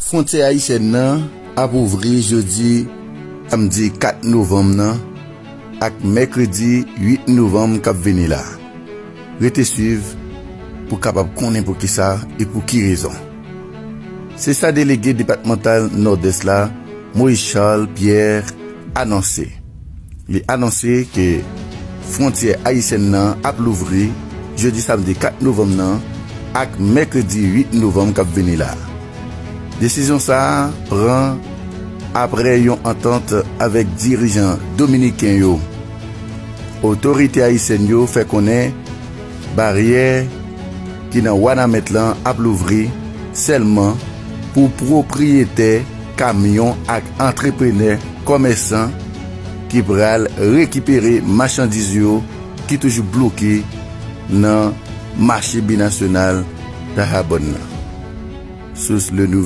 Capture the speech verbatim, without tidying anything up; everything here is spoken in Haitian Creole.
Fwontyè ayisyèn nan ap ouvri jodi samdi kat novanm nan ak mèkredi uit novanm k ap vini la. Rete swiv pou w kapab konnen poukisa e pou ki rezon. Se sa delege depatmantal Nòdès la, Moïse Charles Pierre, anonse. Li anonse ke fwontyè ayisyèn nan ap louvri jodi samdi kat novanm nan ak mèkredi uit novanm k ap vini la. Desizyon sa a pran apre yon antant avèk dirijan dominiken yo. Otorite ayisyèn yo fè konnen baryè ki nan Wanament lan ap louvri sèlman pou pwopriyetè kamyon ak antreprenè, kòmèsan ki pral rekipere machandiz yo ki toujou bloke nan mache binasyonal Dahabon nan. Sous Le Nouvel